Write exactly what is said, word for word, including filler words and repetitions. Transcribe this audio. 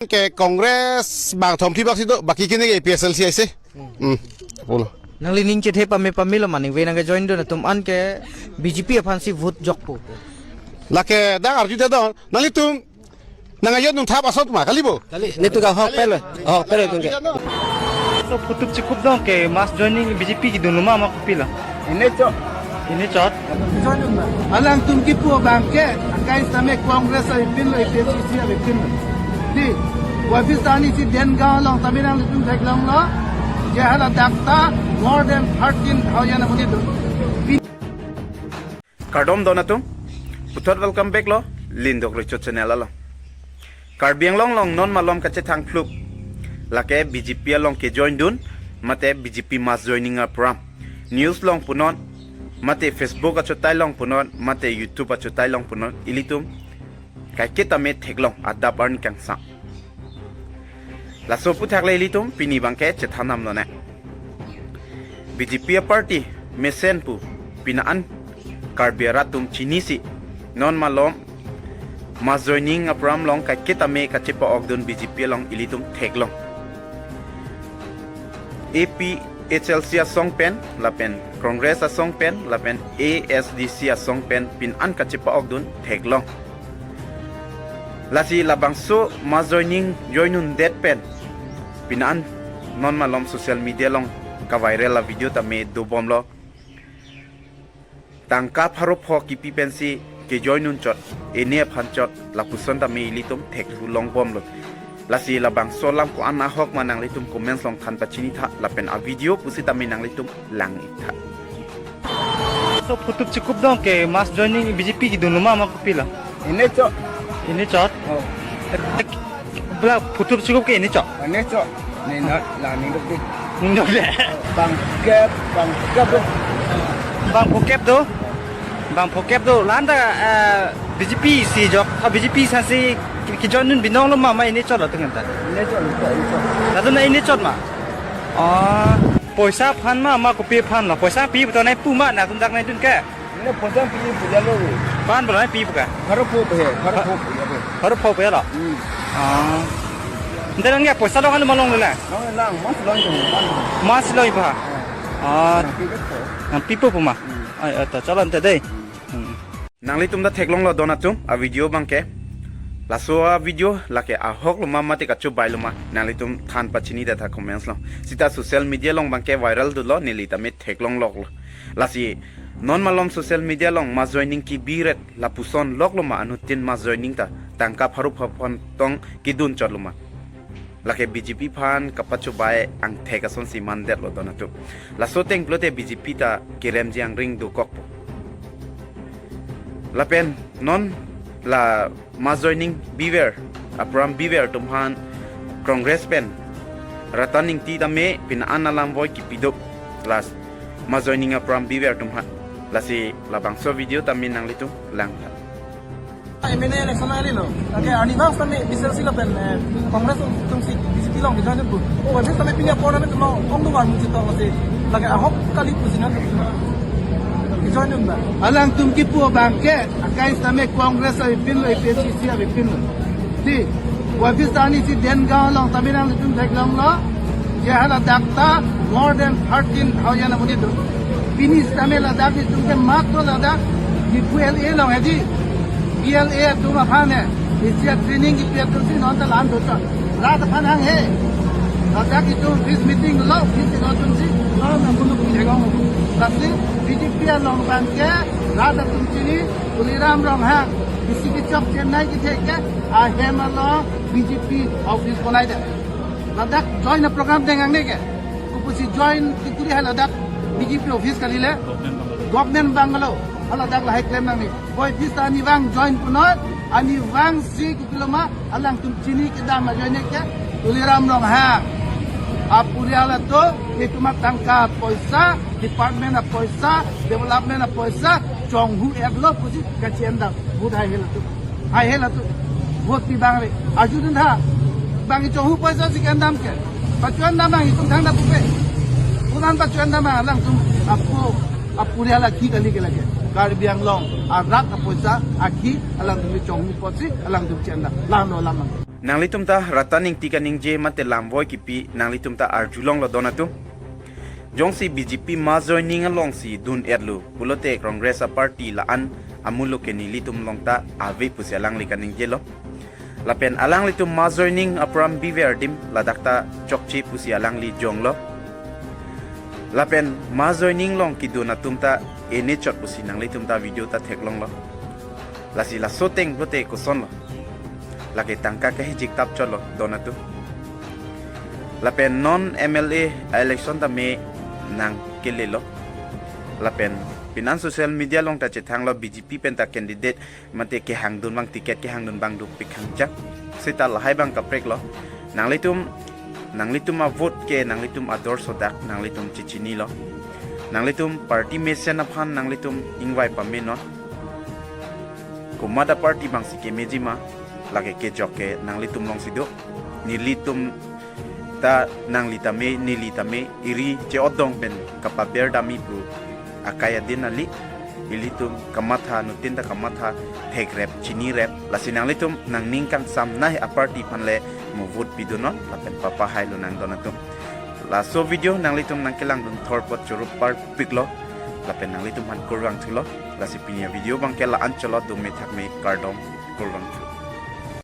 Ke Congress bang thom thibak si do, baki kini ke A P H L C aise. Hmm. Apotlo. Nangli ning chethe pame pamelo ma, ningve nangkejoindun atum an ke B J P aphansi vote jokpo. Lake dak arju ta do, nanglitum nangjoindun thap asot ma, kali bo? Kali, netum ke ahok pelo, ahok pelo netum ke. So phutup chikup dong ke mass joining B J P kedun lo ma, ma kopilo? Ini chot. Ini chot. Alangtum kipu abang ke, akai sitame Congress avepinlo, A P H L C avepinlo. Di, wabis tani si Dengaon along tame nanglitum theklonglo, je haladak ta more than thirteen thousand amonit do. Kardom don atum, puthot welcome back lo, Lindok Recho channel along. Karbi Anglong along non malom kachethang phluk, lake B J P along kejoindun, mate B J P mass joining aprogram. News along punon, mate Facebook achotai along punon, mate YouTube achotai along punon, ilitum kaiketa me theklong adap arni kangsam. Laso aphuthak le ilitum pini abang ke chethan damlonang. B J P aparty mesen pu pini an Karbi arat atum chinisi, non malom mass joining aprogram along kaiketa me kachepa-okdun B J P along ilitum theklong. A P H L C asong pen, lapen Congress asong pen, lapen A S D C asong pen pini an kachepa-okdun theklong. Lasi labangso mass joining joinundet pen pini an non malom social media along kaviral avideo tame dobomlo. Tangka pharo pho kipi pensi kejoinun chot, ene aphan chot, lapuson tame ilitum theklong longbomlo. Lasi labangso alam ko-an ahok ma nanglitum comments along than pachini tha, lapen avideo pusitame nanglitum lang-ik tha. So phutup chikup dong ke mass joining B J P kedun lo ma, ma kopilo? Ini chot. Ini chot? Oh. Bla phutup chikup ke ini chot? Ini chot. Ning dok, la ning dok di. Ning dok de. Bang kep, bang kep do. Bang phokep do. Bang phokep do. Lanta, eh, B J P si jok, ah, B J P aphansi ke, kejoinun binong lo ma, ma ini chot lo tengenta. Ini chot, ini chot, ini chot. Latum na ini chot ma. Oh, poisa aphan ma, ma kopi aphan lo? Poisa pi betul nai pu ma, latum dak nangdun ke? Ini poisa pi pu jalo. Pan betul nai pi pu ke? Pharo pho pu he, pharo pho pu ya pu. Pharo pho pu ya lo? Hmm. Ah. Ente nang ya poisa dong anu malong le? Long lang, mass long itu, mass long. Mass long ipa? Ya. Ah. Nang pi pu. Nang pi pu pu ma? Hmm. Ai, ai, ta jalan te dei. Hmm. Nanglitum ta theklonglo don atum, avideo abang ke. Laso avideo lake ahok lo ma mate kachobai lo ma, nanglitum than pachini det tha comments along. Sita social media along abang ke viral dunlo, neli tame theklong loklo. Lasi non malom social media along mass joining kebiret lapuson lok lo ma, anuttin mass joining ta tangka pharo pho aphan tong kedun chot lo ma. Lake B J P aphan kapachobai angthek asonsi mandetlo don atum. Laso ateng pulote B J P ta keremji angring dokokpo. Lapen non la mass joining biver, aprogram biver atum aphan Congress pen Ratan Engti tame pini an alam voi kipi do, lasi mass joining aprogram biver atum aphan. Lasi labangso avideo tame nanglitum lang tha. M N A election alilo. Lake arnivang sitame B C C lapen, eh, Congress atumsi B J P along kejoindun pu. Oh, wabis tame pini apor tame tuma ongdung armu chitong si. Lake ahok kali pusi nang kejoindun ba. Alangtum kipu abang ke, akai sitame Congress avepinlo, A P H L C avepinlo. Di, wabis tani si Dengaon along tame nanglitum theklonglo. Je haladak ta more than thirteen thousand amonit do. Pini sitame ladak itum ke matro ladak Diphu L A along hedi. P L A atum aphan he. Isi a-training kipi atumsi non ta la-an do chot. Rat aphan hanghe. Ladak itum office meeting lo, office lo atumsi, non na bulu pi hegong. Lasi B J P along abang ke, rat atum chini, Tuliram Ronghang, isi kechok Chennai kethe ke, ahem along B J P office bonai det. Ladak join a-program deng angne ke. Kopusi join kekuri haladak B J P office kali le. Government bungalow. Haladak lahai klem nangne. Boi bis ta arnivang join punon, arnivang si kopilo ma, alangtum chini kedam ajoine ke, Tuliram Ronghang. Apurial atum, itum atangka poisa, department apoisa, development apoisa, chonghu-etlo pusi kachi-endam. Vote hai hel atum. Hai hel atum. Vote pi bang re. Arjudun tha. Bang chonghu poisa si ke-endam ke. Pachu-endam bang itum thangta pupe. Punan pachu-endam bang alangtum apo apurial akhi kali ke lake. Karbi Anglong arat apoisa akhi alangtum chonghu apotsi alangtum chi-endam. Lang lo lang. Nanglitum ta Ratan Ingti kaningje mate lamvoi kipi nanglitum ta arjulonglo don atum. Jongsi B J P mass joining alongsi dun-etlo pulote Congress a-party la-an amuluk ke nelitum along ta ave pusi alangli kaningjelo. Lapen alanglitum mass joining apram biver adim ladak ta chokche pusi alangli jonglo. Lapen mass joining along kedun atum ta ene chot pusi nanglitum ta video ta theklonglo. Lasi laso ateng pulote kosonlo? Lake tangka kehijik tap chotlo don atum. Lapen non M L A election tame nangkelelo. Lapen pinan social media along ta chethanglo B J P pen ta candidate mate kehangdun abang, ticket kehangdun abang dopik hangchak. Seta lahai abang kapreklo. Nanglitum, nanglitum a-vote ke nanglitum adorso dak nanglitum chechinilo. Nanglitum party mesen aphan nanglitum ingvai pamenon. Komat a-party abangsi kemeji ma, lake kejok ke nanglitum alongsi do. Nelitum ta nangli tame, neli tame eri che-otdong pen kapaber dam-i pu akai adin kali. Ilitum kamatha, nutin ta kamatha thekrep, chinirep. Lasi nanglitum nangning kangsam nai a-party aphan le mo vote pidunon lapen papahailonang don atum. Laso video nanglitum nangkelangdun thor apot choro parpiklo. Lapen nanglitum aphan kurvangthulo. Lasi pini a-video abang ke la-an chotlo, dome thakme, kardom, kurvangthu.